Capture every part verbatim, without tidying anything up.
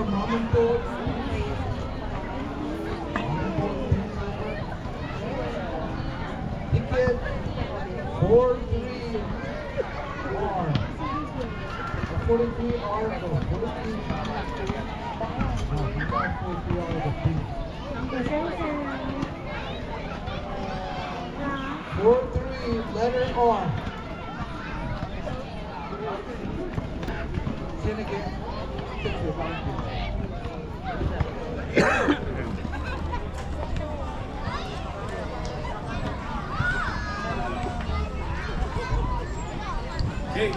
Mom and Dad. Mom and Dad, please. Ticket four three R. Forty-three R, no, forty-three. No, forty-three R, the pink. Four three, letter R. Then again, okay.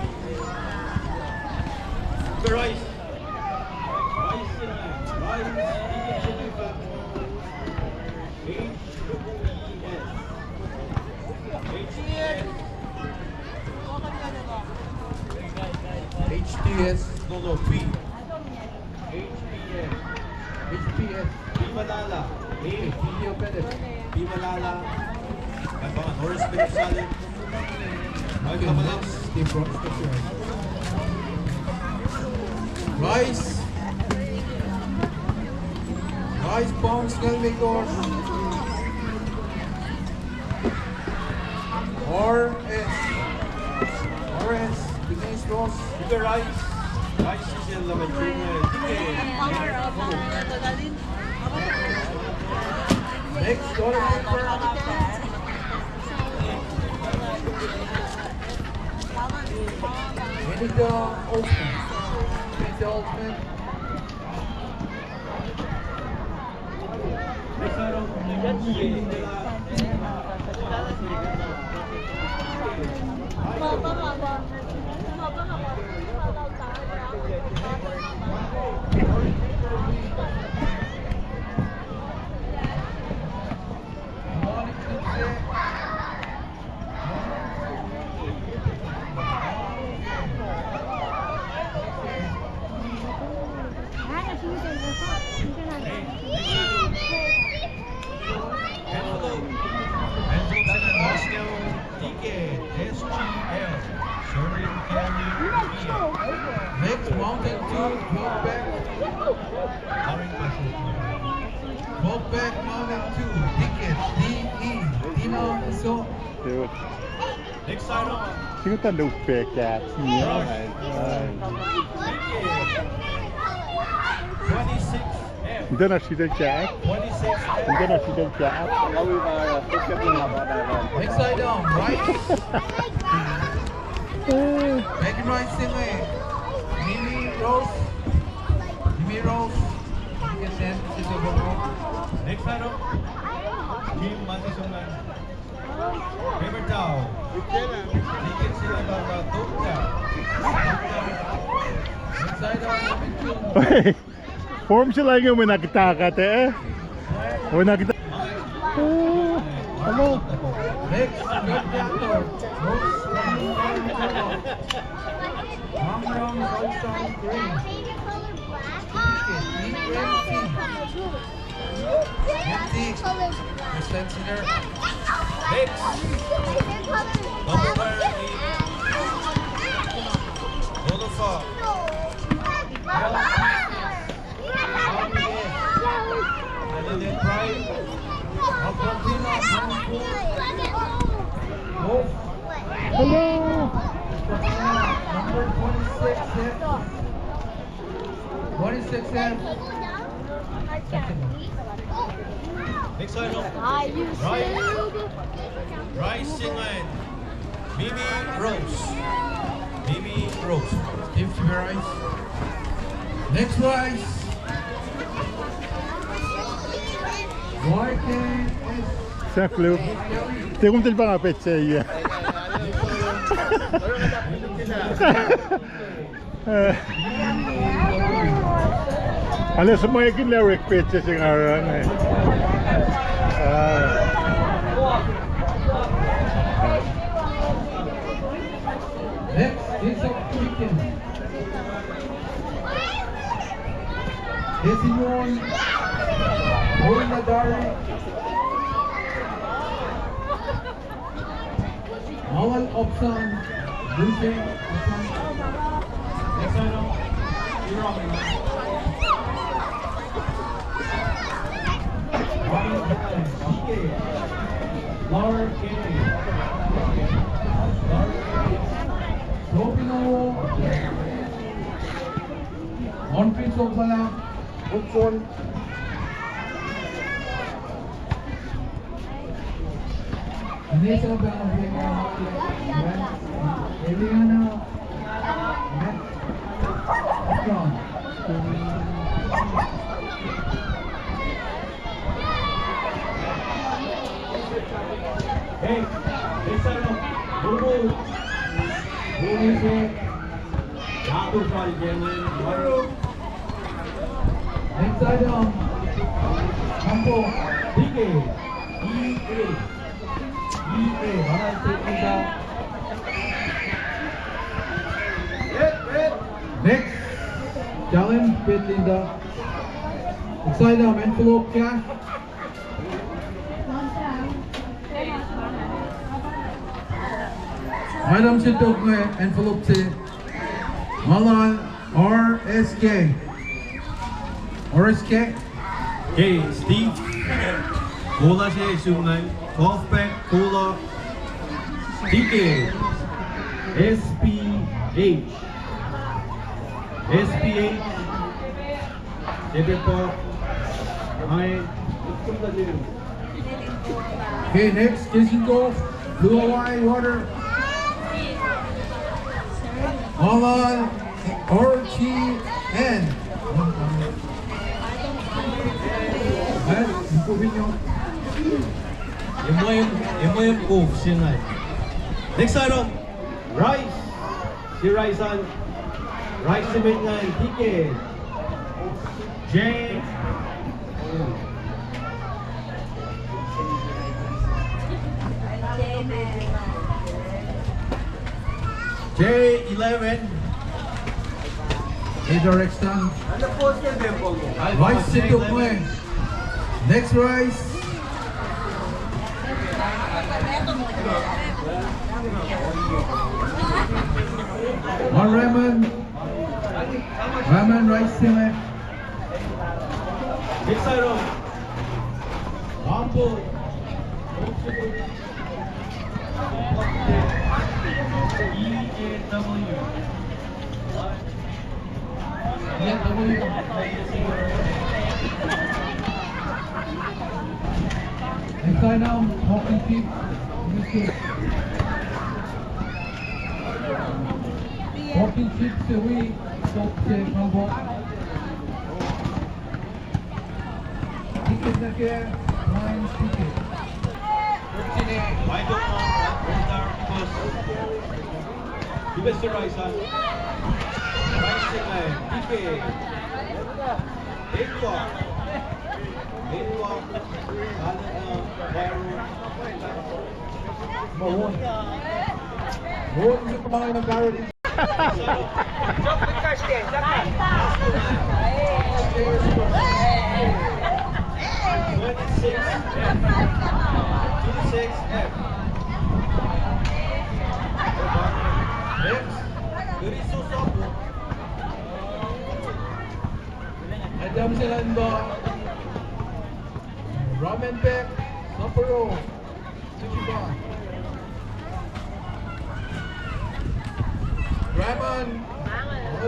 Rise. Rise, rise. H T S. H T S. No, no, P. H P S. H P S. P Malala. P. P. P. Malala. Norris Philip Salim. Michael Malam. Steve Ross. Rice. Rice Pong Skelmigor. R S. R S. Denise Ross. Ugo Rice. Rice is eleven. Next, Dora Cooper. Benita Olsen. Benita Olsen. Envelope. Envelope in Moscow, ticket, S G L. Sorry, Kevin. Next, Mountain Dew, twelve pack. Twelve pack, Mountain Dew, ticket, D E. Dino, so. Dude. Next item. Sino ta no fair cat? Twenty-six F. Ito na sita cat. Twenty-six F. Ito na sita cat. Next item, rice. Bag rice sime. Mimi Rose. Mimi Rose. Next item. Kim Masisungan. Form sila inge mwe nakitaka te, eh? Mwe nakita-, oh, hello. Empty. Wrestling Center. Next. Double fire. Lolofa. L P S. L N N Pride. Alfontina. Wolf. Hello. Number twenty-six, eh? Twenty-six, eh? Next item. Rice. Rice Singlen. Mimi Rose. Mimi Rose. Steve Rice. Next rice. Y K S. Sahflah. Tiac kom tuh pa nga petsac. Eh. Unless ma ekin lah orek petsac se nga oruh inge. Ah. Next is a chicken. Desi Moon. Moon Nadari. Mawal Opsan, Lucy Opsan. Yes, I know. You're wrong. Larkin. Larkin. Trophy no. On field, Oklahoma. Good one. Eliana. Hey, hey, sir. Boo, boo. Boo, boo. Yatu fal jengin. Inside on. Hampo. D K. E A. E A. Mana se kita. Next. Challenge, Petlinda. Inside on. Envelope cash. Madam se tok me envelope se. Malan R S K. R S K. Hey, Steve. Kola se sum ngan. Golf bag, kola. D K. S P H. S P H. Epepa. Ai. Okay, next, Kissinkov, Blue Hawaii Water. Malan R T N. Emwem, emwem kof sinai. Next item. Rice. Si Rice an. Rice se met ngan D K. J. J eleven. Ito Rexton. Rice se tok me. Next Rice. One Raymond. Raymond Rice se me. Next item. Rambo. E A W. E A W. Next item, Hockey Kick. Hockey Kick se wi, top se Rambo. Ticket nuh ke, blind ticket. Fourteen A, Michael Monk, Rotar, Bus. Investor Raisa. Raisa, ticket. Eight block. Eight block. Mahon. Mahon, Mahon, Mahon. Adam Selanda, Ramen Beck, Sapporo. Rahman.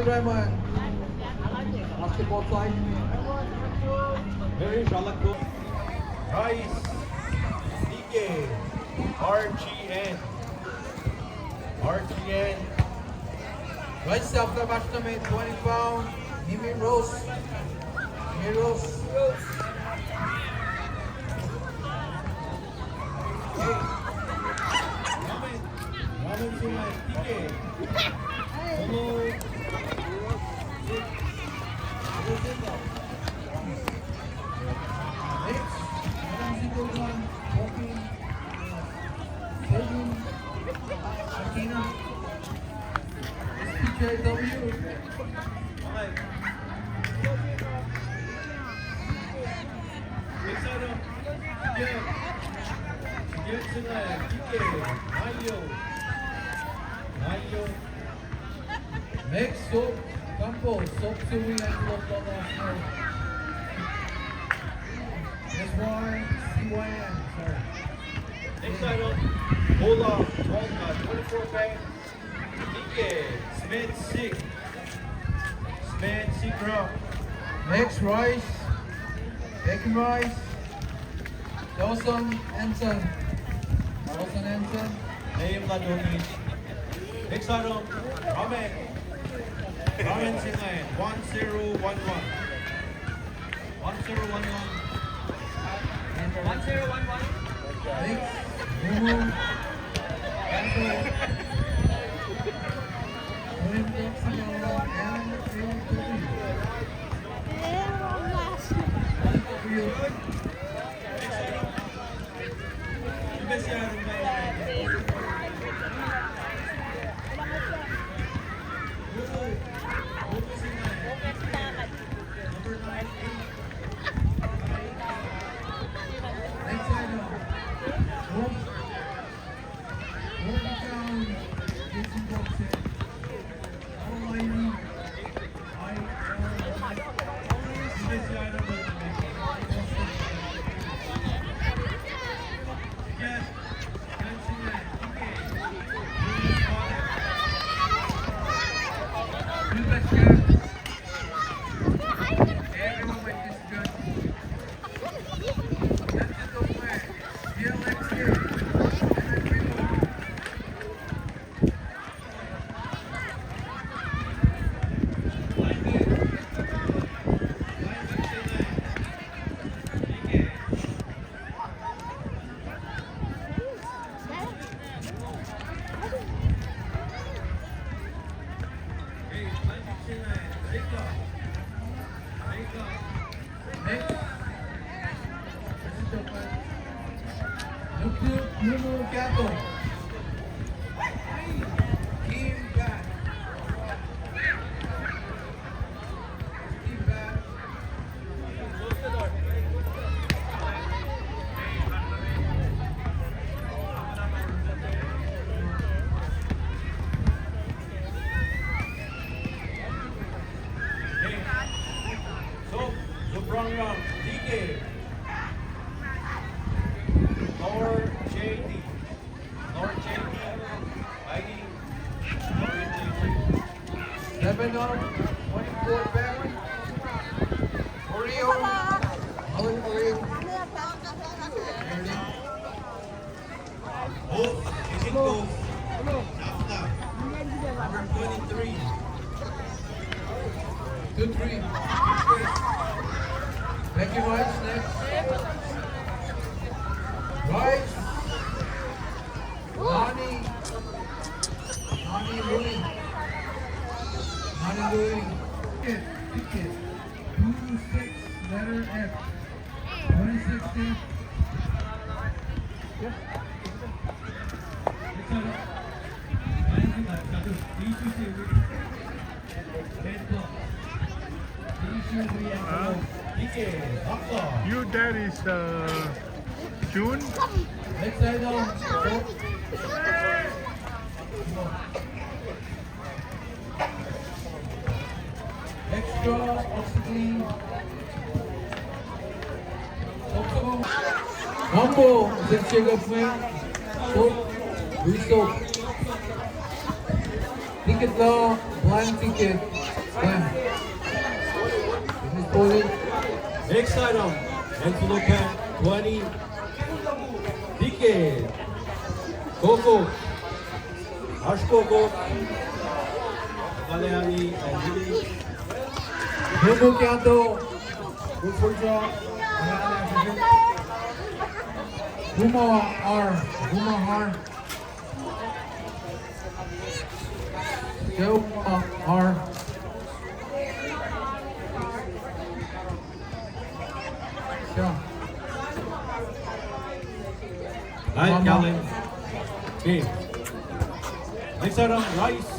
Rahman. Basketball side. Very shalak. Rice. D K. R G N. R G N. Rice after match number twenty pound. Mimi Rose. Mimi Rose. Next, Soap, Campos, Soap Sewing and Soap Lama. That's why. Next item, Bola, Tonga, twenty-four pack. Ike, Smith Sik. Smith Sik Rock. Next, Rice. Becky Rice. Dawson Anson. Dawson Anson. Name Ladoni. Next item, Ramen. Ramen Sinai, one zero one one. One zero one one. One zero one one. Thanks. Mumu. Thank you. William Jackson, and So, Zubrangrang, D K. Nor J D. Nor J D. I D. Nor J D. Seven up, twenty-four back. Oreo. Alan Oreo. Wolf, Agent Wolf, Nafta, number twenty-three. Two three. Thank you, Rice. Next. Rice. Nani. Nani Louis. Nani Louis. Ticket, ticket. Two six, letter F. Twenty-six, F. Huh? You, that is, uh, June? Extra oxygen. Mambo, sel Jacob me. Sok, wi sok. Ticket la, blind ticket. Blind. Next item, envelope pack twenty. Ticket. Koko. Oasr koko. Kaleani, Anjali. Nobu Kato. Good for job. Uma R. Uma R. Uma R. Yeah. Right, Mama. Calvin. Okay. Next item, Rice.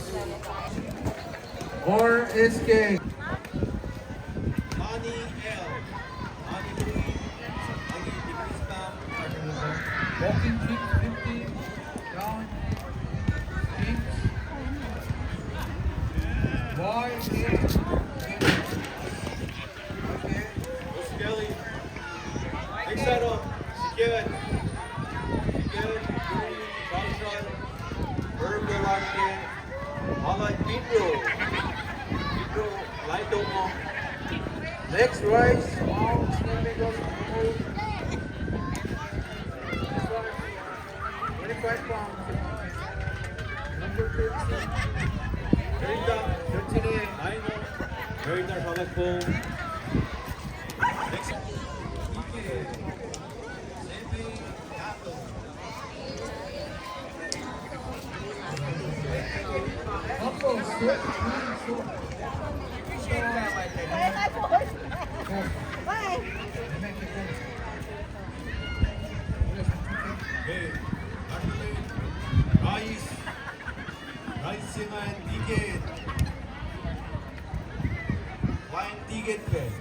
R S K. Lani L. Lani Louis. Lani Louis, ma'am. Walking kick, fifty. Down. Kick. Wide. Skelly. Next item, Skelly. Next, Rice, Mount Snow Eagles, twenty-five pounds. Number thirteen, Merita, thirteen A, Aino, Merita Shalakbo. Next, Hey, Rice. Rice se ingacn ticket. Lain ticket pac.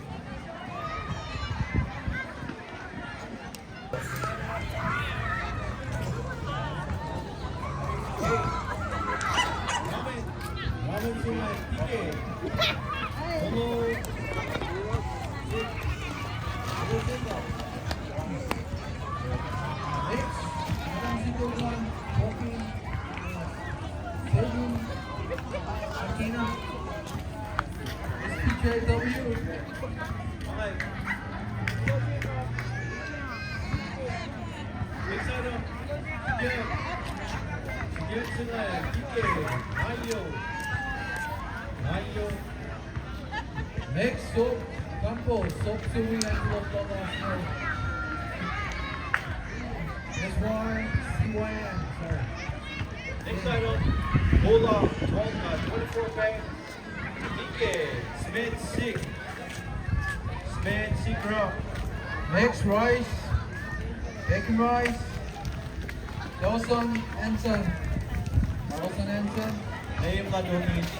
Next, Sop, Kampo, Sop, Sumi, and Lop, Lop, Lop, Sop. That's why C Y M, sorry. Next item, Bola, Bola, twenty-four pack. Ike, Smith, Sik. Smith, Sik, Rock. Next, Rice. Becky Rice. Dawson Anson. Dawson Anson. Name not noticed.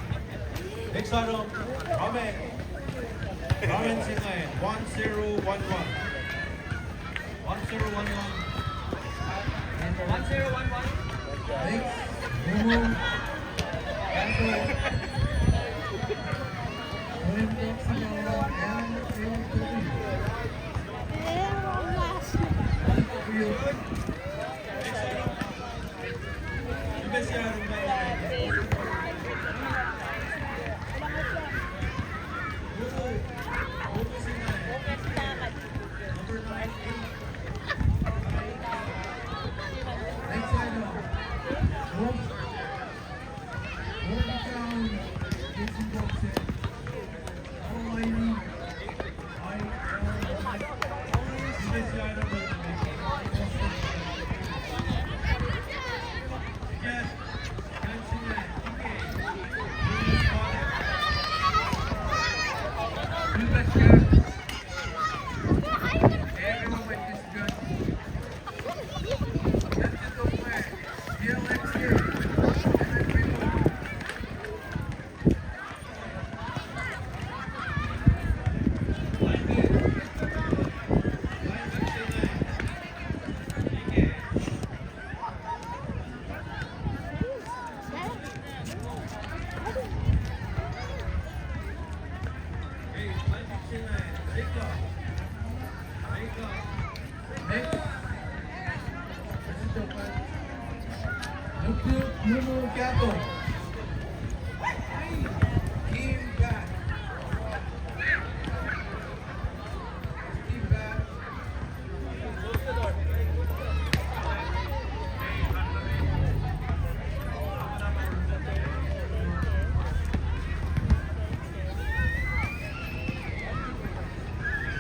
Next item, Ramen. Ramen Sinai, one zero one one. One zero one one. One zero one one. Next, Mumu. Anto. William Jackson, and William Jackson.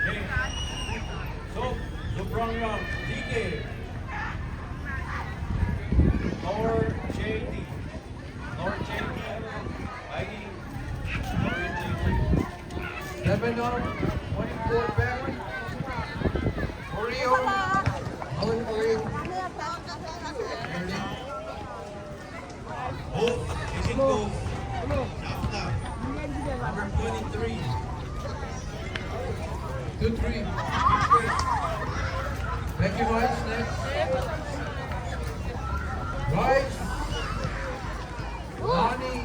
Hey, Sop, Sop Rangrang, D K. Lord J D. Lord J D. Lord J D. Seven on, twenty-four back. Oreo. Alan Oreo. Hope, Ejinko, Shafta, number twenty-three. Two three. Becky Rice next. Rice. Nani.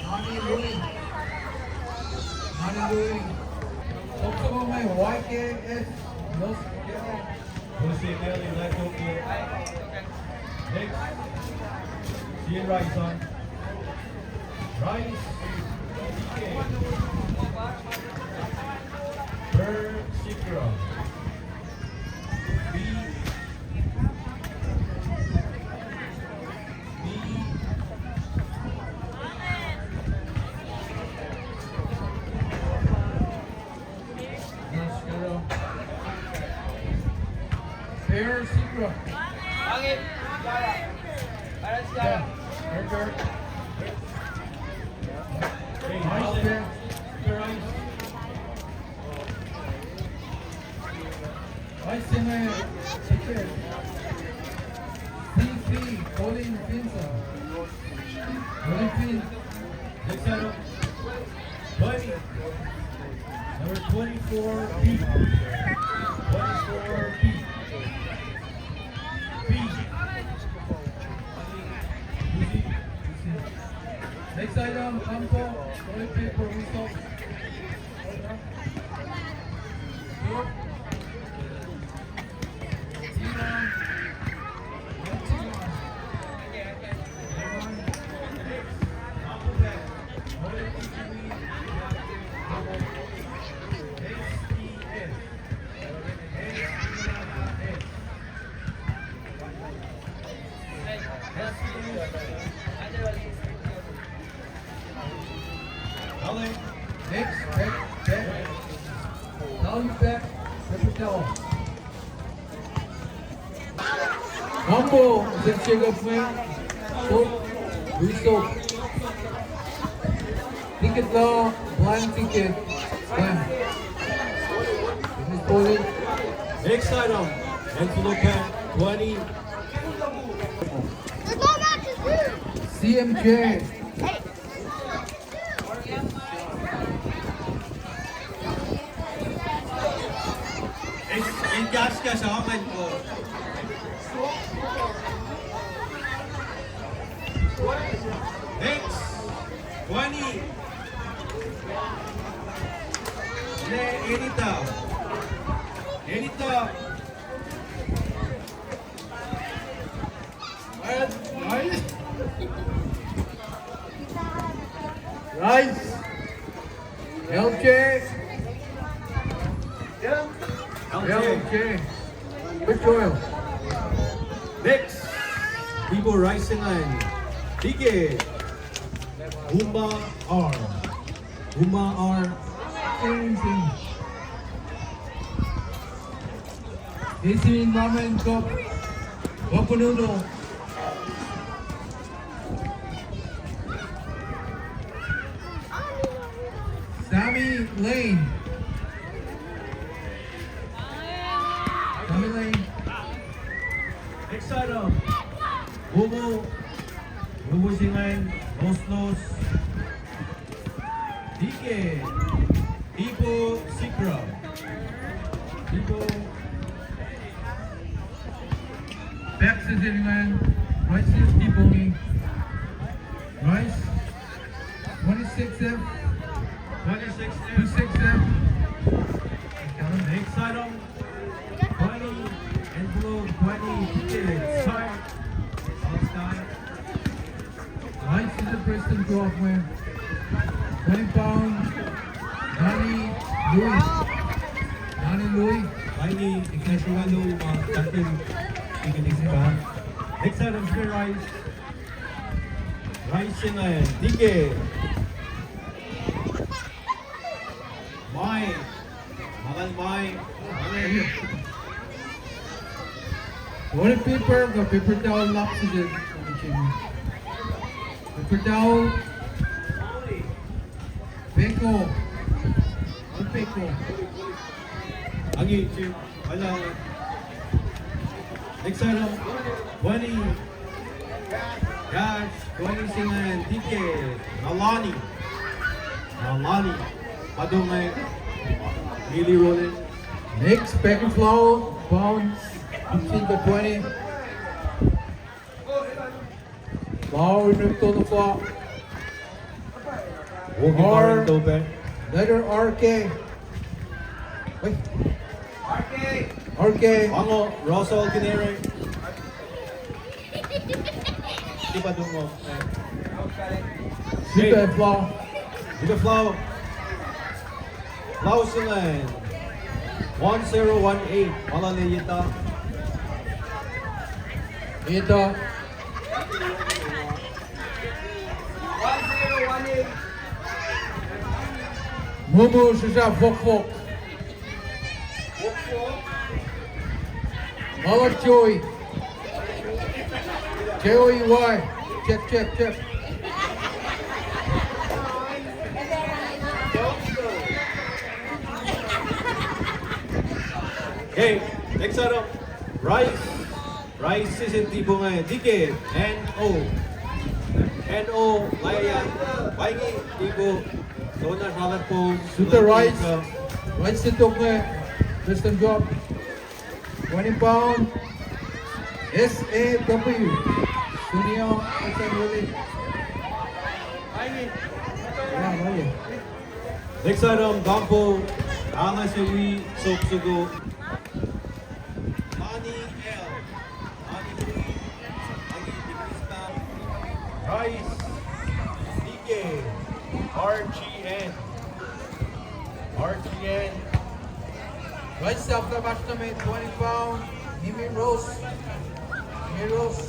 Nani Louis. Nani Louis. Top of my Y K S. Los. Jose Kelly, left hook here. Next. Ian Rice on. Rice. Per Sikra. B. B. Per Sikra. Ice in a ticket. C C, Colin Vincent. Colin Vincent. Next item. Twenty. Number twenty-four B. Twenty-four B. B. Next item, Kampo, toilet paper, uso. Alex, back, back. Down back. Back down. Kampo, six check up, man. Stop. Restop. Ticket law, blind ticket. Blind. Finish bowling. Next item, Antelope, twenty. C M J. Eis, in kahskahs amen ko. Next. Twenty. Le, Enita. Enita. Rise. Rise. L J. L J. L J. Good job. Next. People rising line. D K. Uma R. Uma R. Esi Mamen Kop. Kopunudo. Sammy Lane. Sammy Lane. Next item. Bobo. Bobo Singan. Los Los. D K, Ipo Sikra. Ipo. Back sisi ingacn, Rice Ipo ngi. Rice, twenty-six F. Twenty-six F. Twenty-six F. Next item. Twenty, envelope twenty, ticket, sign. Outside. Rice is a Preston Croft, man. Twenty pound, Danny Louis. Danny Louis. Danny, if you want to, uh, that thing, you can take it back. Next item, Rice. Rice in a D K. Mai. Makan mai. Ore paper, kuh paper towel lap sisi. Paper towel. Peko. Ore peko. Angi, Jim. Wala. Next item, twenty. Cash, twenty singan, D K. Nalani. Nalani. Padungai. Lily Rollins. Next, pack and flow, pounds, fifteen to twenty. Lauri Neptune Fa. Woki Or Warren Dope. Letter R K. Wait. R K. R K. Mango, Russell Kinere. Sipa Dungo. Sipa Flau. Sipa Flau. Thousand and one zero one eight, ma lal ah etuh. Etuh. Mumu srihsrihk fohkfohk. Ma lal Joey. J O E Y. Check, check, check. Okay, next item. Rice. Rice session tipu inge, D K, N O. N O, Laya, Paingi, tipu, Sona, Charlotte Post, Suter Rice, Rice se tok inge, Western Cup, twenty pound, S A W, Sunio, Western Willie. Yeah, Willie. Next item, Gampo, Angasewi, Sopsugo. Ani L. Ani L. Rice. D K. R G N. R G N. Rice South Africa, twenty pound. Mimi Rose. Mimi Rose.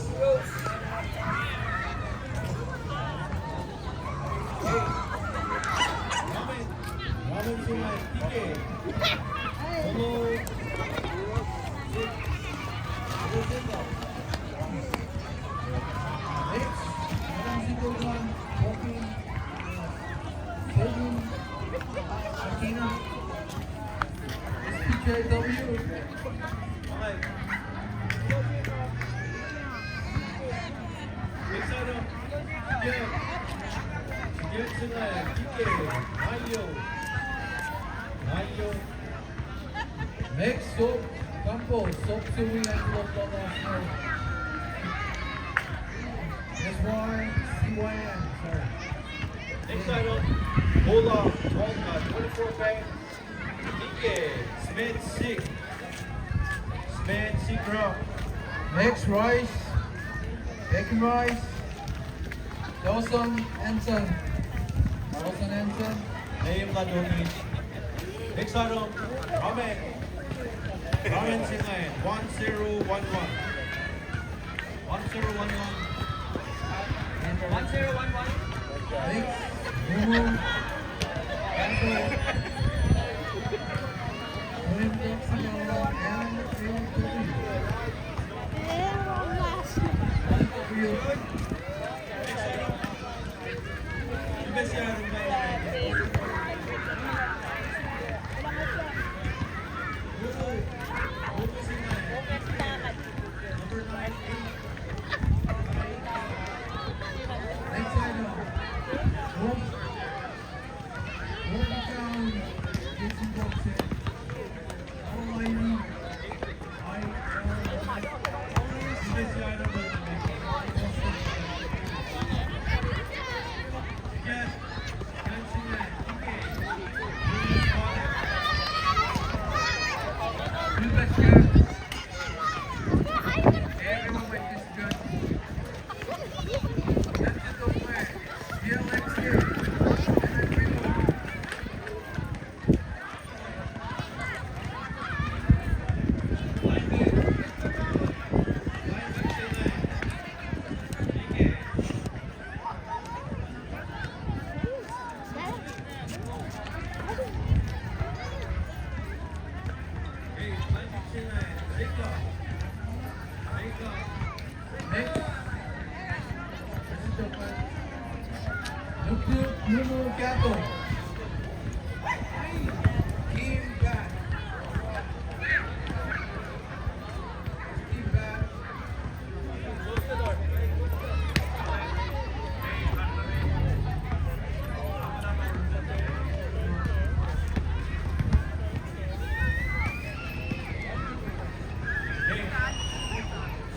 Next, Sop, Gampo, Sopsuwi, and Sop Lala. S Y, C Y N, sorry. Next item, Bola, Tonga, twenty-four pack. Ike, Smith, Sik. Smith, Sik, Rock. Next, Rice. Becky Rice. Dawson Anson. Dawson Anson. Name la Tony. Next item, Ramen. Ramen Sinai, one zero one one. One zero one one. One zero one one. Thanks. Move. Thank you.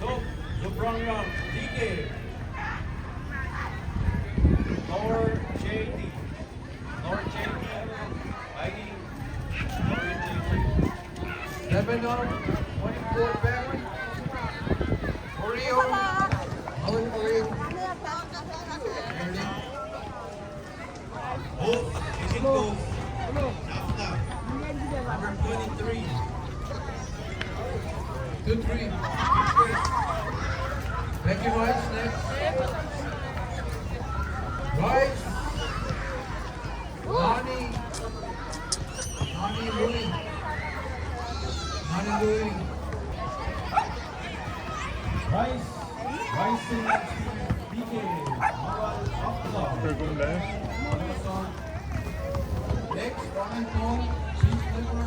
So, Zubrangrang, D K. Nor J D. Nor J D. Lagi. Nor J D. Seven up, twenty-four back. Oreo. Alan Oreo. Off, is it off? Nafta. Rice next. Rice. Nani. Nani Louis. Nani Louis. Rice. Rice in D K. Mawal Akla. Next, Ryan Paul, Chief Member.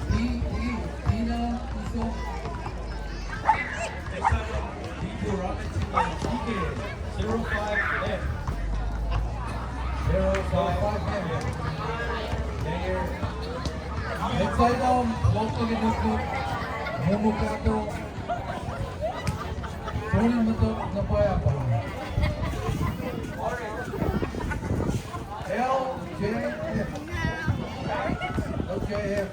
T E, Tina Iso. Next item, D J Robinson, T K, zero five F. Zero five F. Player. Next item, Walter Nuknuk, Momo Kato. Tony Matok na pwacye pa. L J F. L J F.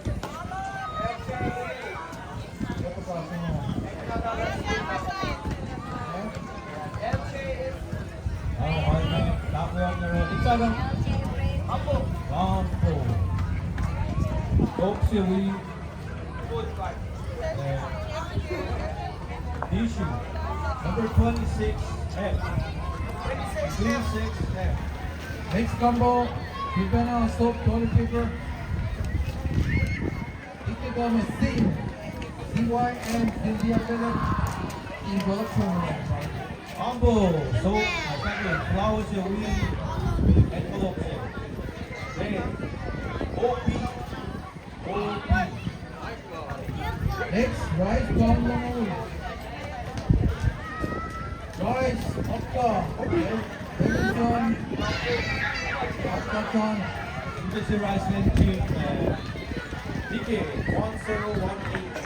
Issue. Number twenty-six F. Twenty-six F. Next combo, Gilbana Soap Toilet Paper. Ikeda Masin, C Y M, Cynthia Philip, in Welcome. Combo, so, I think flowers and weed, envelope. Then, O P. Next, Rice Bangladesh. Rice, Akka, Hamilton, Akka Khan. This is Rice Land Team, uh, D K, one zero one eight.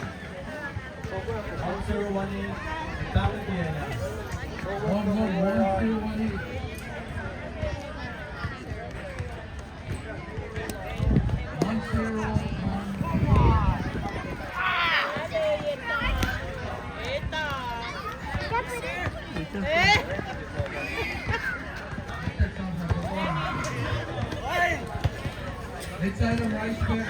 One zero one eight. One, one, one zero one eight. One zero one. Let's say the right back.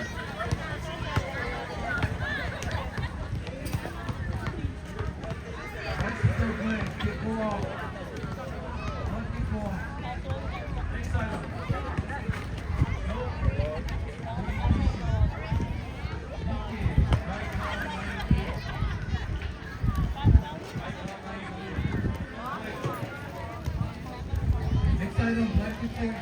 Next item, blanket ticket.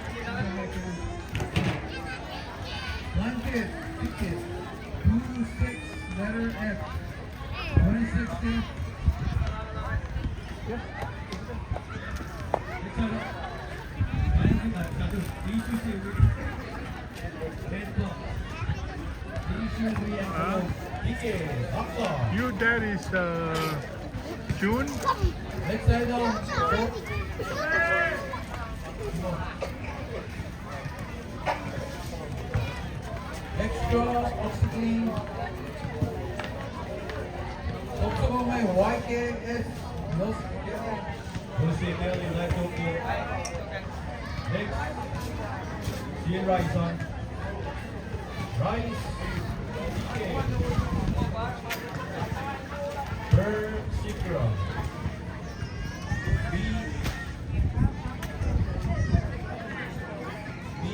Blanket ticket. Two six, letter F. Twenty-six F. Next item. Blanket, uh, satu. Issue. Huh? You, that is, uh, June? Extra oxygen. Oxygen Y K S. Jose Meli, Light Tokyo. Next, Sian Raison. Rice. Per Sikra. B. B.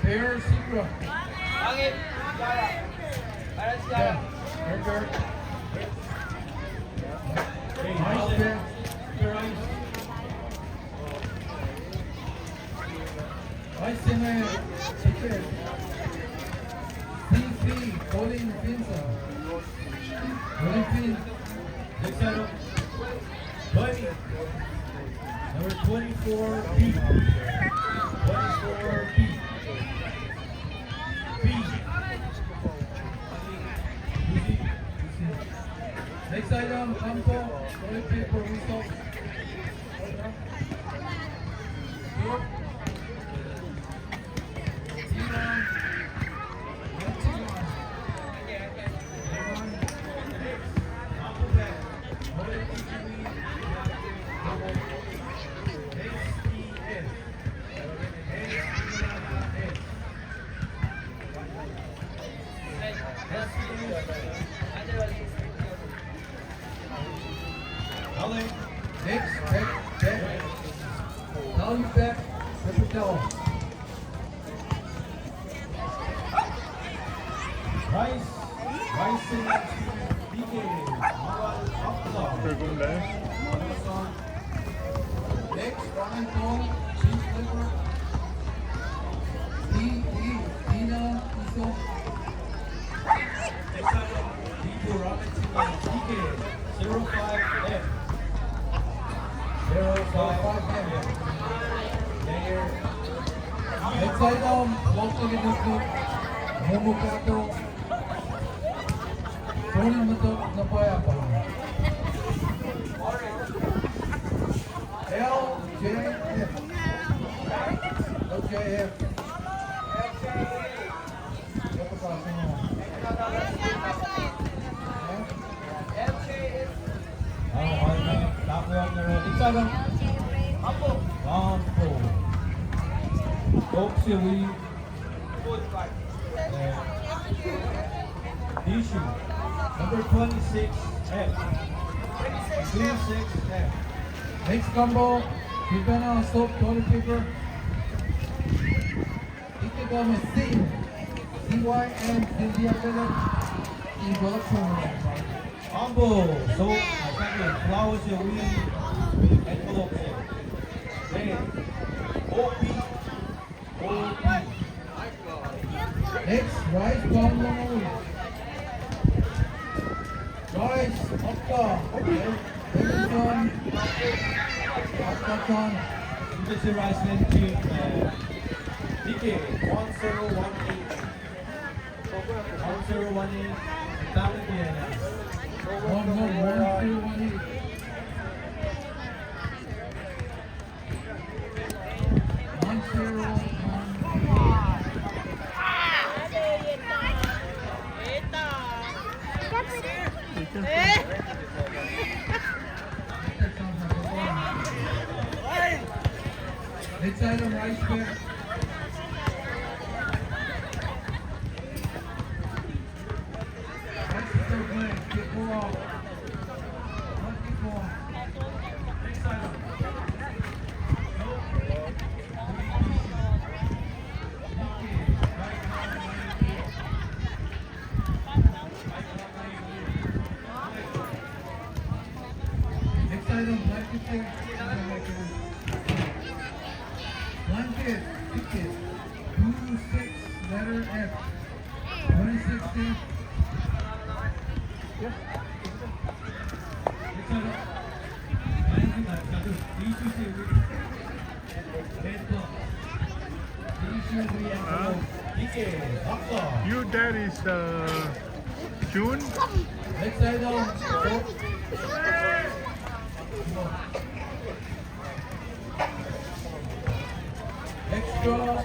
Fair Sikra. Yeah. Fair, fair. Nice, fair. Fair, nice. Nice, man. Fair. C P, Colin Vincent. Colin Vincent. Next item. Twenty. Number twenty-four B. Twenty-four B. B. Next item, Kampo, toilet paper, whistle. Rice, Rice Simmons, D K, Mawal Akla. Next, Ryan Paul, Chief Flipper. D, D, Dina Iso. Next item, D two Robinson, D K, zero five F. Zero five F. Player. Next item, Walter Ginuknuk, Momo Kato. Tony Matok, Napaya Pala. L J F. L J F. Issue number twenty-six F. Twenty-six F. Next combo, Kipena Soap Toilet Paper. Ikegame Singh, C Y M, India Village, Igor Sumar. Humble, so, uh, flowers here, we, envelope here. Hey, O P, O P. Next, Rice Bomb Longori. Rice, Okta, Hamilton, Okta John. This is Rice Land Chief, uh, D K, one zero one eight. One zero one eight. One, one, one zero one eight. One zero one eight. Let's say the rice pack. Next item, blanket ticket. Blanket ticket. Two six, letter F. Twenty sixteen. Next item. Blanket, uh, Huh? You, that is, uh, June? Extra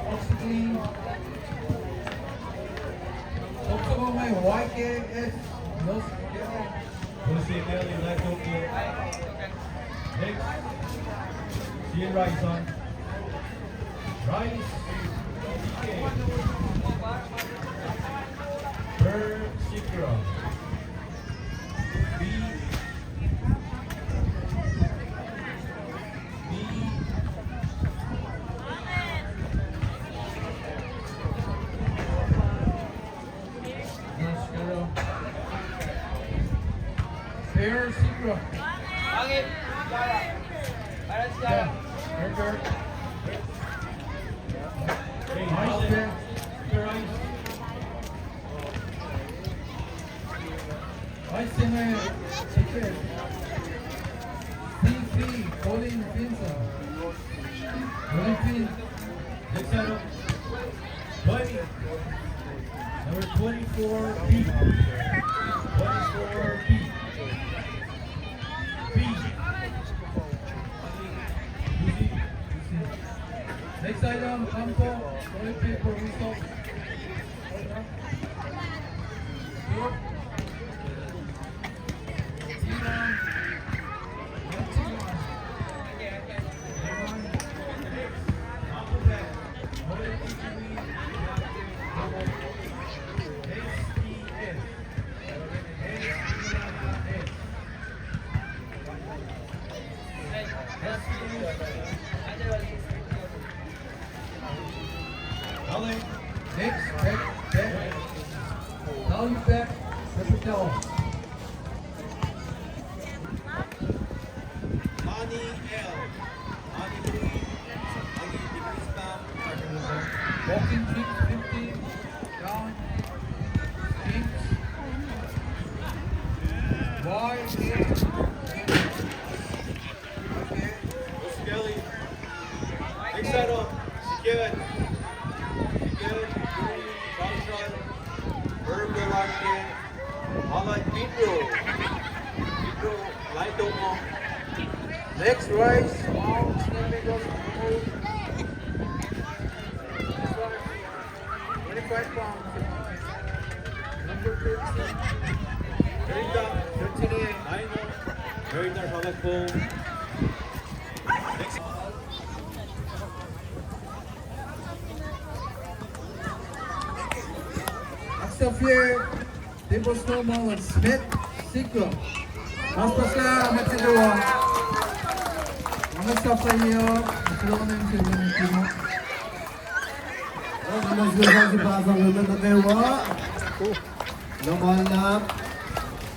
oxygen. Oxygen Y K S. Jose Mel, you like to play? Next. Sian Rice on. Rice. Per Sikra. B. B. Nice, good. Per Sikra. Langit. Jara. Aras Jara. Yeah. Very good. Hey, nice, man. Very nice. Nice, man. Take care. P P, Colin Vincent. Colin Vincent. Next item. Twenty. Number twenty-four B. Twenty-four B. B. Next item, Kampo, toilet paper, result. Alex, Nick, Beck, Beck. Tali Beck, Beck. Ani L. Ani Louis. Ani Louis Bam. Walking Kings fifty. Down. Kings. Y. Skelly. Next side up. Secure. Secure. Function. Verb the line. Alan Pedro. Pedro. Light up. Next rise. Mount Skelly goes. Twenty-five pounds. Number thirteen. Merita, thirteen A. Merita Shalakbo. Aksafier, Debosno Mullins, Smith, Sikro. Paspasla, Matidua. Mangasa Payo, Matidua, Matidua. Oacna ma sifacna pa sang nuh kwewa. Lomalap,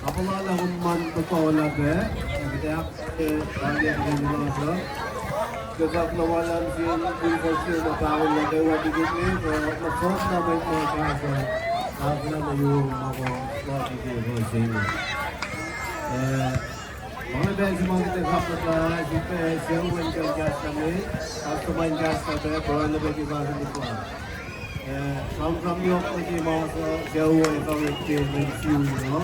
apalala kom man tohkohlah pac, kuht ac ahkkweye, kuht ac ahkkweye nuh sel. Kuht ac lomalap sin, in first year na pahol nuh kwewa tikit me, kuh na first na mwet ma kahsruh, ahkkweye nuh yurum ma kuh, kuh tikit me sin. Eh, Ma nga pacl se ma kuht ac kapkapla, sifilpac sucu in kuh in kahsruh me, kahsruh ma in kahsruh pac, pruhe nuh ke kahsruh nuh kwewa. Eh, sramsram yohk nuh ke ma suc sucu ac fah wet ke lwen fiu uh.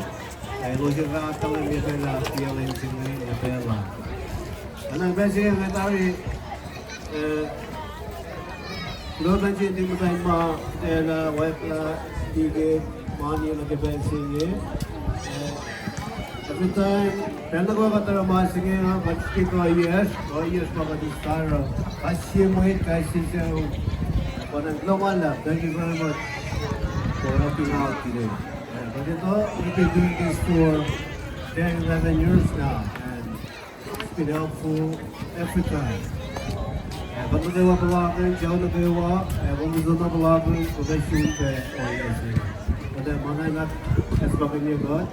Eh, elos ac fah tuh liye pacl ah, tiac lwen se inge, ac pacl ah. Oacna pacl se inge nga tari, eh, Kuloh ma se nuh sin muhtwacn ma, kuhtwena, wacngihn, tiac mani nuh ke pacl se inge. Eh, every time, pacl nuh kwewa kuht oruh ma se inge, ah, kuht srihke ohiyacsr, ohiyacsr pa kuht eis tari. Kais sie mwet, kais sie sucu. But kuloh ma luhlahp, thank you very much for helping out today. Eh, kuht etuh, we've been doing this for ten, eleven years now, and it's been helpful every time. Eh, kuht nuh kwewa puhlakihn, sucu nuh kwewa, eh, kom nuh sona puhlakihn, kom ac sun pac ohiyac se. Kuht ac ma na in ahkfahsrye kuht,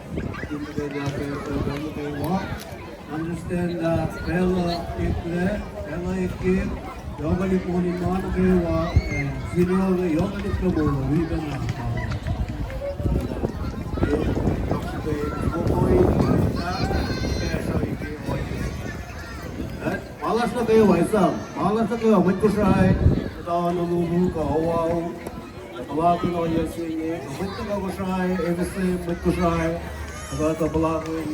in nuh kwewa, eh, kom nuh kwewa. Understand lah pacl uh eklac, pacl uh eklac, yohkwelihk monin ma nuh kwewa, eh, general, yohkwelihk ke moul uh, wi pacna. Ma lasr nuh kwewa, esam, ma lasr nuh kwewa, mwet Kosrae, muhta nuh lulu kuh oau, puhlakihn ohiyac se inge, mwet nuh ke Kosrae, efuh se mwet Kosrae, kuht puhlakihn,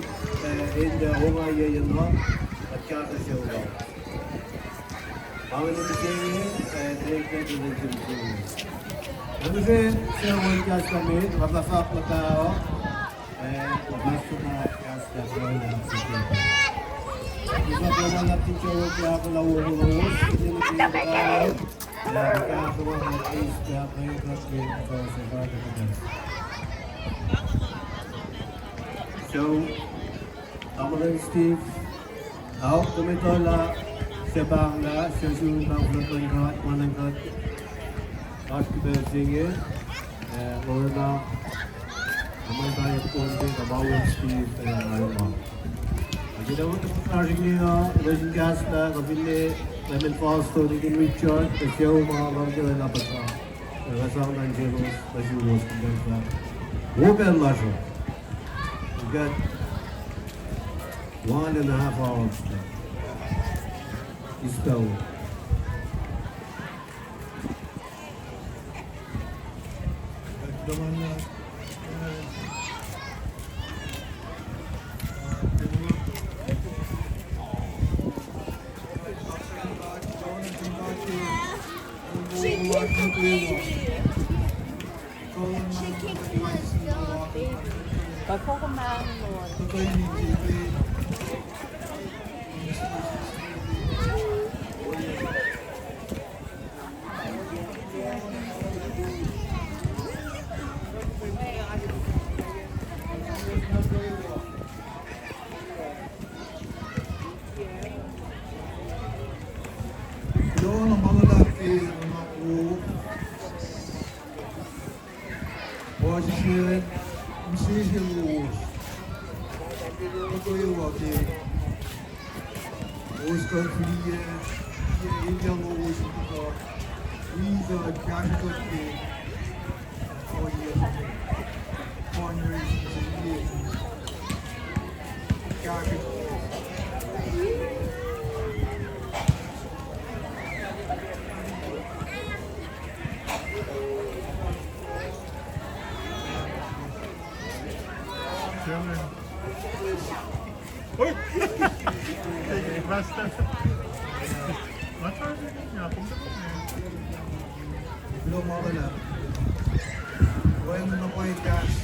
eh, in tuh ongaiyac na, kuht kahsruh sucu lal. Ma inge mihsenge, eh, tiac, tiac, tiac, tiac, tiac. Na mihsenge, sucu in kahs nuh met, kuht fahk muhta, eh, kuht fahk muhta, kahs nuh met, kuht fahk muhta. Kuht fahk muhta, kuht fahk muhta, So, Tamuhlwel Steve, aok, kom etuh lah suc pahnglah, suc sun pahng fuhlwact luhn God, ma luhn God, oasr ke pacl se inge, eh, oruh na, ma tari kom ke Tamuhlwel Steve, eh, arma. Ac kuht ac fahsr inge uh, lesin kahs lah, kuht finne, Clement Falston, Deacon Richard, kuh sucu ma, kuht ke lah puhsra. Ac kuht sang nuh selos, nuh suwos, kuht fahk, wo pacl lasr uh. Kuht one and a half hours. Eis pacl. Kuloh na ma luhlahp ke ma wo. Sesr, mihsenge lowos. Kuht kwewa ke kowos kuh in fihliyac, fihliyac elyah lowos in kuh in wi kuht kahsruh kuht ke ohiyac se fundraising se, kahsruh. Chairman. Oi! Pastor. Kuloh ma luhlahp. Wacngihn na pwacye kahs.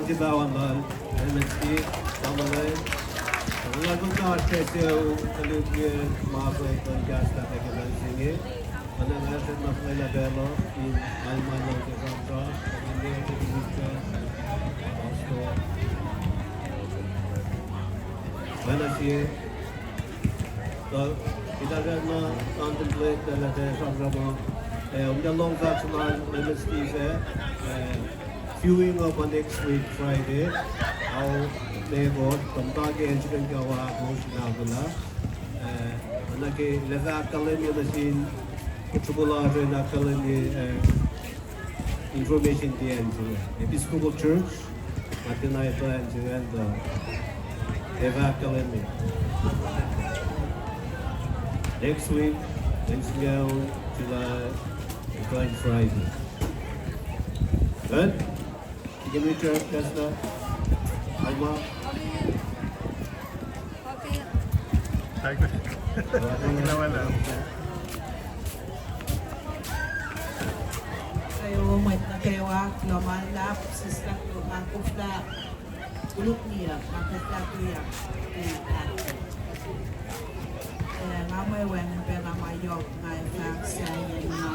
Sipawan lal, M S T, tamuhlwel. Nga kuhtasr ke sucu, tuhlihk, ma kuht kuh in kahslah ke pacl se inge. Nga nuhnak muh kuht ac pacl uh in alma lal ke sramsram, in liye ke minister, pastor. Oacna sie, tuh, kuht ac na contemplate lah, lah, sramsram uh, eh, um, na lohng fahk se lal M S T se, eh, viewing uh pa next week Friday, ao, me God, kom ta ke engineer ke wa, ko sina kula. Eh, na ke lefahk kalem ye nuh sin, kuht sukula se na kalem ye, eh, information ke acn se inge. Episcopal Church, Atenaita acn se inge, and, uh, Evakalemi. Next week, Wednesday, July, Friday. Good? You can reach out, Pastor. Alma. Kwewa mwet nuh kwewa, kuloh ma luhlahp, sister, ma koflah, koluk niyuck, ma koflah tuyak, eh, eh, nga mwe wacngihn pacl ma yohk, nga ac fahk sahyacn na.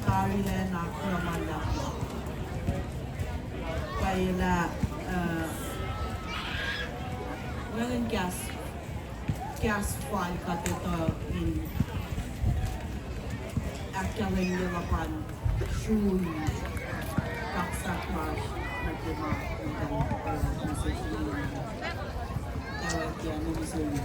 Tari lacna kuloh ma luhlahp. Pwacye lah, uh, wacngihn kahs, kahs fal kuht etuh in ahkkahlwemye luhpan srui kaksak lasr nuh ke ma, uh, message in, uh, ke message.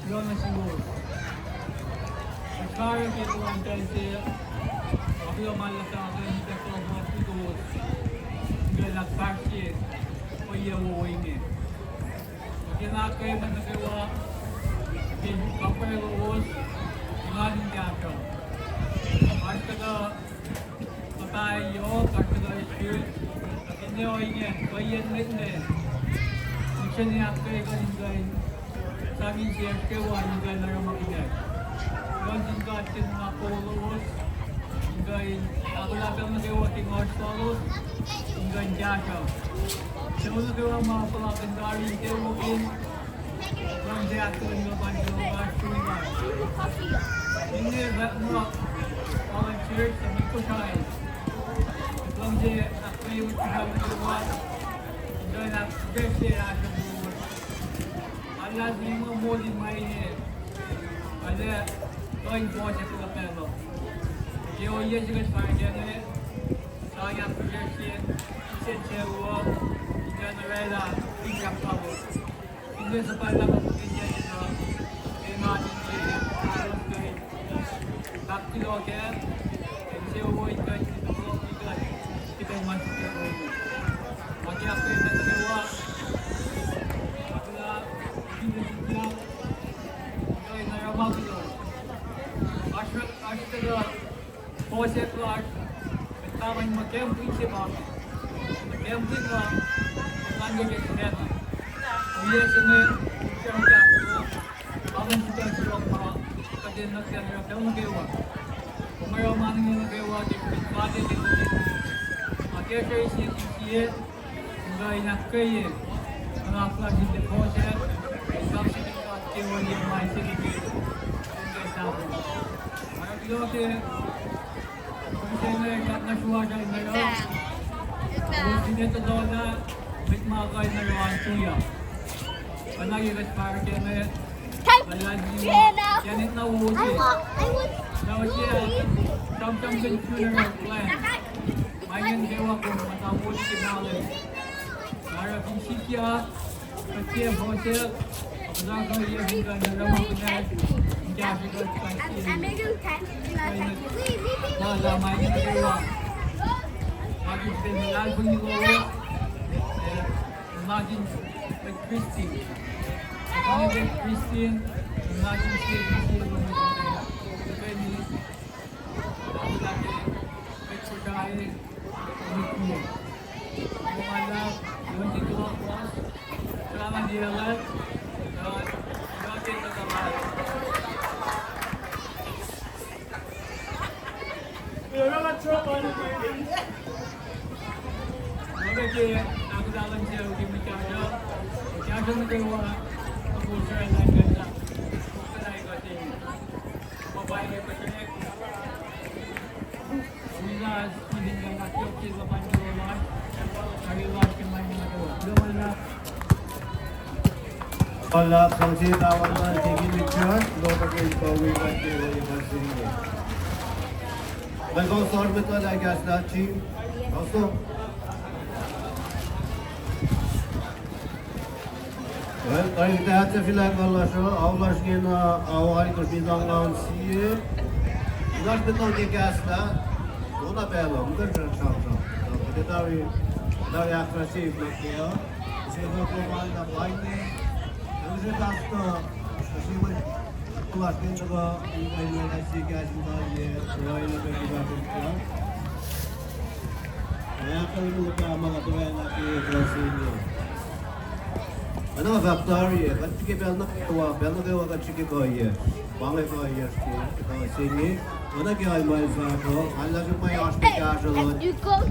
Kuloh nuh suwos. Kuht karihngihn ke kuhlwacnsap se, kuloh ma luhlahp ke kuht in kuh in ahkfahsrye ohiyac wowo inge. Kuht in ahkkweye mwet nuh kwewa ke kampare lowos, engan in kahsruh. Oasr kuhtuh kuhpah yohk, oasr kuhtuh issue, kuht in ohinge, kuhiyacn mwet inge, mihsenge ahkkweye kuht in kuh in sang insiyacsr kwewa in kuh in oruh ma kunacsr. Kuloh sin God ke nuhnak lowos, in kuh in ahkolah pacl nuh kwewa ke ngohsr lalos, in kuh in kahsruh. Sucu nuh kwewa ma puhlakihn tari in kwewa in, luhngse ahkkweye luhpan sucu lasr, tui lasr. Finne fahk muh volunteers, mwet Kosrae, luhngse ahkkweye mwet Kosrae nuh kwewa, in kuh in ahkfahsrye ahsor lowos. Alu se inge moul in ma inge, arlac kuh in fohsack luhpaclo. Ke ohiyac se kuht fahsr kac inge, sang ahkfahsrye, isen sucu uh, in kuh in oraclah finsrak lalos. Finne suhpwaclah kuht ke siyuck, ke ma inge, kuht kuh in fahk kuloh kac, insewowo in kuh in fohlohk kuht, kuht in ma siyuck. Nga ke ahkkweye mwet nuh kwewa, ahkolah, kuht in kuh in oruh ma kunacsr. Oasr, oasr kuhtuh fohsack lasr, mwet kaman muh gambling se pa, gambling uh, engan ke srihpacna. Ohiyac se inge, srihpac, kaman srihpac yohk ma, kuht in nuh ke, nuh kwewa. Kom oruh ma inge nuh kwewa ke, ke, ke, ke, ke, ke, ke, ke, ke, in kuh in ahkkweye, nuhnak lasr in tiac fohsack, in kaksakihn God ke ohiyac ma se ke, ke, ke, ke, Ine, kuht na sruasr in oruh. Use in etuh na, met ma kuh in oruh an tuyak. Pacna ke kuht fahsr ke me, luhlahlfongi ma, kacnit na wosi. Na wosi, sramsramkihn funeral plan. Ma ingacn kwewa kom muhta wosi ke mahlwem. Oruh fin sikyak, kuht ke fohsack, kuht ac kuh in kuh in oruh ma kunacsr in kahsruh kuht kais sie. Luhlahlfongi ma ingacn kwewa. Nga ke srihpen luhlahlfongi lowos, eh, nga ke Christian. Nga ke Christian, nga ke Christian. Luhpan luhlahp sang sie pawana Deacon Richard, loh pac ke pa wi kuht ke wi kuht singucul. Mwet kawuck, mwet luhlahlfongi, kahs lasr, Chief. Kawuck. Well, tari kuht ac fihlah kuh lasr uh, ao lasr ingena ao alkosr, mitan laun sie. Lasr mitan ke kahs lah, ona pacl uh, mukul sramsram. Kuht tari, tari ahkfahsrye nuh ke uh, se kuh kuh ma na paine. Use pastor, se mwet kuh lasr ke tuhkuh in kuh in oruh sie kahs in talie, oruh in kuh in kuh in kuh. Ac ahkkahlwemye pac ma kuht oraclah ke kuh se inge. Oacna fahk tari ah, kuht srihke pacl nuh kwewa, pacl nuh kwewa kuht srihke kuhiyacsr. Pa inge kuhiyacsr ke kuh se inge. Oacna ke Alma el fahk uh, nga luhlahlfongi ma oasr ke kahsruh luhn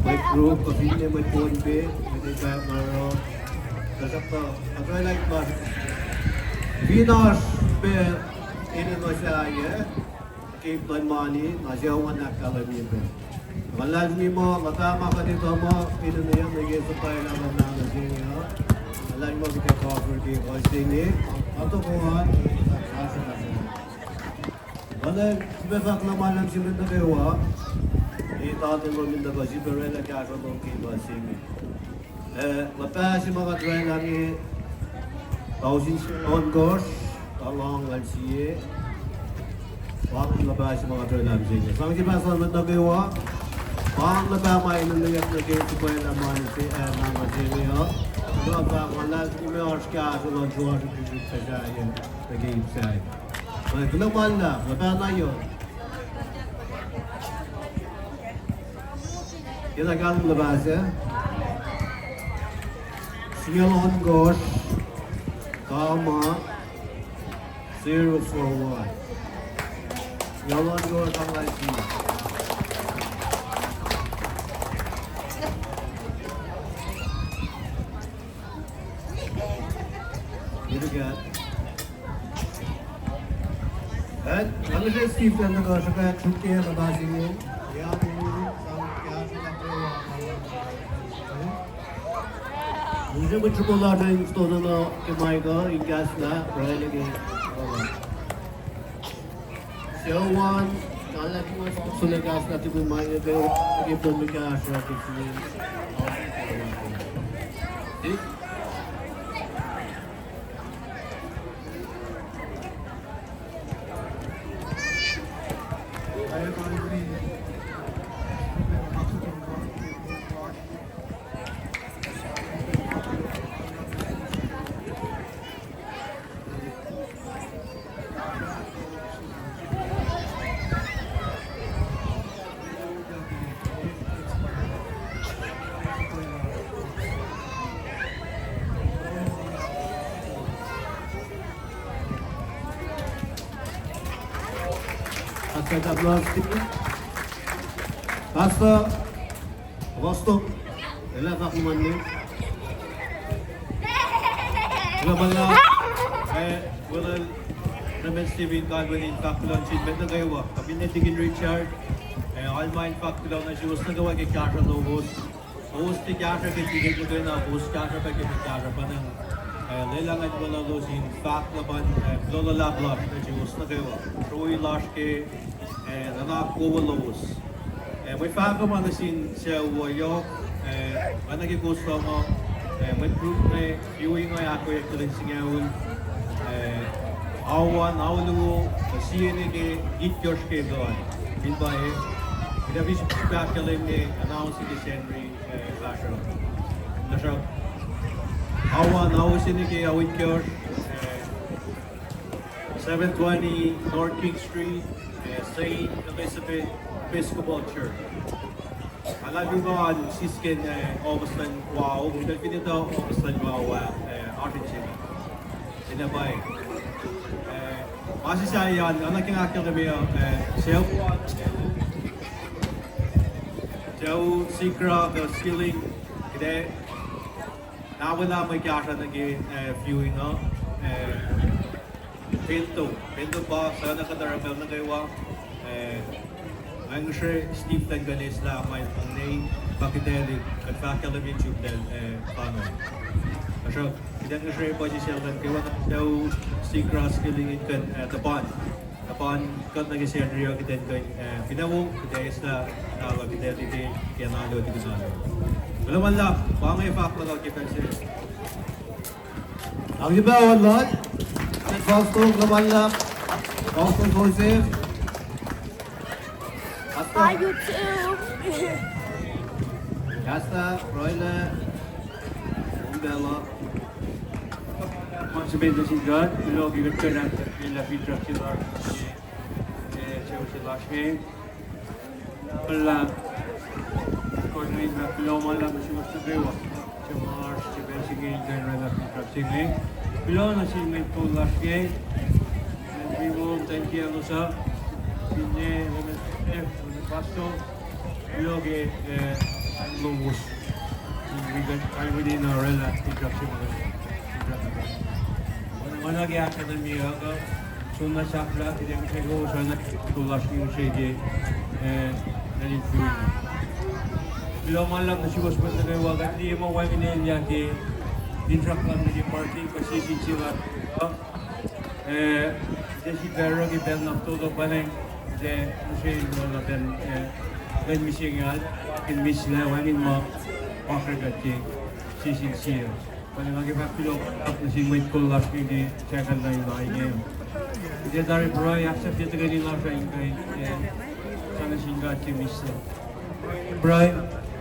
mwet Ruk, kuh finne mwet Pohnpei, mwet Epak Maro. Tuhsruhktuh kuht oraclah ma fin oasr pac enenuh sahyac ke ip luhn mani, na sucu an ahkkahlwemye pac. Nga luhlahlfongi muh luhpah ma kuht etuh muh enenweyuck nuh ke suhpwaclah luhn mahno se inge uh. Nga luhlahlfongi muh kuht ac cover ke kuh se inge. Nga tohkoh an, oacna srihpac fahk luhn ma luhn sie mwet nuh kwewa, e tatu lom in tuhkuh srihpac oraclah kahsruh lom ke kuh se inge. Eh, luhpah se ma kuht oraclah inge, tausin ohnkohsr, talangwal sie. Pa luhpah se ma kuht oraclah mihsenge. Sang sie pastor mwet nuh kwewa, pa luhpah ma enenweyuck nuh ke suhpwaclah mani se, eh, mahno se inge uh. Luhpah ma luhlahlfongi ma oasr kahsruh luhn suwohs srihsrihk sahyac nuh ke ip sahyac. Kuloh ma luhlahp, luhpah na yohk. Ke na kahlwem luhpah sac. Singucul ohnkohsr, comma, zero four one. Singucul ohnkohsr, comma, zero. Ituckyang. Ac, nga ngihsre Steve Tendaka, sruhkwack srihke luhpah se inge. Ac, ngihsre mwet sruhmuhn lasr in stosah nuh ke mic uh, in kahslah, pruhe nuh ke, uh, sucu an, nga luhlahlfongi ma suc kahslah tukun mic uh, ke pom kahsruh ke sini. Pastor, Pastor Vostok, el ac fahk luhman ne. Kuloh ma luhlahp, eh, William Clement Stephen Godwin in fahk kuloh nuh sin mwet nuh kwewa, kuh finne Deacon Richard, Alma in fahk kuloh nuh suwos nuh kwewa ke kahsruh lowos. Kowos tiac kahsruh ke tiac muhkwena, kowos kahsruh pac ke kahsruh pa nang, eh, lwelah ngan weluhlos in fahk luhpan, eh, kuloh luhlahp lasr nuh suwos nuh kwewa. Srui lasr ke, eh, nuhnak wowo lowos. Eh, mwe fahko ma nuh sin sucu uh yohk, eh, oacna ke kowos lohng uh, eh, mwet group me viewing uh ahkoeyuck ke lwen singucul, eh, ao an, ao luo, eh, sie nuh ke itkohsr ke kuh an. Fin pa, eh, kuht ac fahk ke lwen me announce ke Sacnri, eh, lasr uh. Tuhsruhk ao an, ao se nuh ke ao itkohsr, eh, seven twenty North King Street, eh, Saint Elizabeth Episcopal Church. Alu an sisken, eh, office luhn wao, kuht fin etuh office luhn wao ah, eh, oasr inse. Sina pwacye. Eh, ma se sahyac an, oacna ke nga ahkkahlwemye uh, eh, sucu, sucu Sikra kuh Skilling, kuht ac na welah mwe kahsruh nuh ke, eh, viewing uh, eh, Pento, Pento pa suc na kuht oruh pacl nuh kwewa, eh, nga ngihsre Steve Tankanes lah ma el ongnein, pa kuht ac, kuht fahk kahlwem in suk lal, eh, pano. Tuhsruhk kuht ac ngihsre pa sisel nuh kwewa na sucu Sikra Skilling in kuh, eh, tuhpan. Tuhpan kuht nuh ke Sacnri uh kuht in kuh, eh, finne wo, kuht ac eslah, na lah kuht ac tiac ke na lo, tiac ke na lo. Kuloh ma luhlahp, pa inge fahk luhk ke pacl se. Ang ipa online, Pastor, kuloh ma luhlahp, Pastor Joseph. Pastor. Hi, YouTube. Pastor, Royla. Umbela. Ma se met nuh sin God, kuloh ke kuht kuh in ahkkweye lah finsrak se lasr, eh, sucu se lasr inge. Kuloh, kuloh ma luhlahp nuh suwos nuh kwewa. Suc ma oasr ke pacl se inge in kuh in oraclah finsrak se inge. Kuloh nuh sin mwet kol lasr inge. Mwet wiyom, thank you, elos uh. Finne, mwet, mwet pastor. Kuloh ke, eh, lowos. Wi kuht kalweni in oraclah finsrak se inge. Oacna ke ahkkahlwemye uh, kuh som na sahflah, kuht ac ngihsre kowos oacna kol lasr inge ngihsre ke, eh, lal in viewing. Kuloh ma luhlahp nuh suwos mwet nuh kwewa, kuht liye ma wacngihn elyah ke finsrak lal nuh ke parking kuh sie sin sie lasr uh. Eh, kuht ac sifilpac oruh ke pacl na fototo pa nacng, kuht ac ngihsre in oacna pacl, eh, lwen mihsenge, kuht in mihslac wacngihn ma, ma kuht ke sie sin sie. Pa nacng nga ke fahk kuloh nuh sin mwet kol lasr inge ke sahk na in lain inge. Kuht ac tari pruhe, ahksahfye tuhkweni lasr uh in kuh in, eh, sang nuh sin God ke mihslac. Pruhe,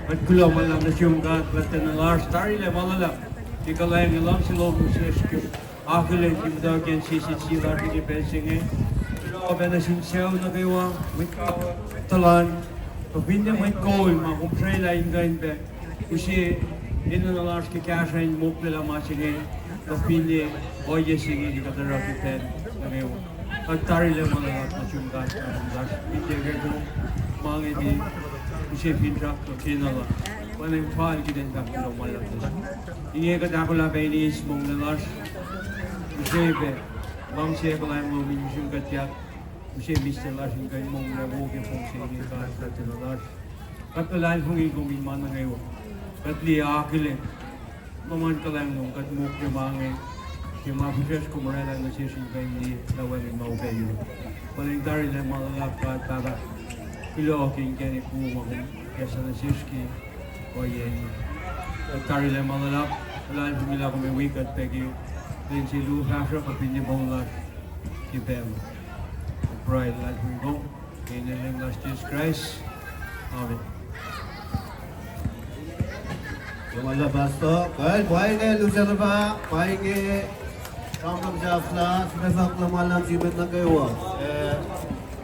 kuht kuloh ma luhlahp nuh sum God, kuht enenuh lasr tarilac ma luhlahp ke kuhlwacng ac luhngse lom nuh sesr ke akihlen ke muhtwacwacack sie sin sie lasr ke pacl se inge. Kuloh pac nuh sin sucu nuh kwewa, mwet kol tuhlan, kuh finne mwet kol ma kom srwaclah in kuh in pac use enenuh lasr ke kahsruh in moklelah ma se inge, kuh finne ohiyac se inge ke kuht oruh ke pacl nuh kwewa. Kuht tarilac ma luhlahp nuh sum God, lasr in tiac ke kom ma inge ke use finsrak kuh kena lasr. Pa nacng fal kuht in fahk kuloh ma luhlahp nuh sum. Inge kuht ahkolah pac in eis monglac lasr. Use pac luhngse kuhlwacng lom in misin kuhtyak. Use mihslac lasr in kuh in monglac wo ke fong se inge God, kuht enenuh lasr. Kuht luhlahlfongi kom in ma nuh kwewa. Kuht liye akihlen luhman kuhlwacng lom, kuht mokle ma inge ke ma fihsrwacsr kom oraclah nuh sesr in kuh in liye lah wacngihn ma upac yohk. Pa nacng tarilac ma luhlahp God Pahpah. Kuloh ke inkacnek wo ma kom kahsruh nuh sesr ke ohiyac inge. Kuht tarilac ma luhlahp, luhlahlfongi lah kom ac wi kuht pac ke lwen se luo fahsruh kuh finne moul lasr ke pacl uh. Kuht pruhe luhlahlfongi kom ke inen Leum lasr Jisus Kraist. Amen. Kuloh ma luhlahp Pastor. Kuh pa inge lusen pa, pa inge sramsram sahflah, sifacna kuloh ma luhlahp sin mwet nuh kwewa.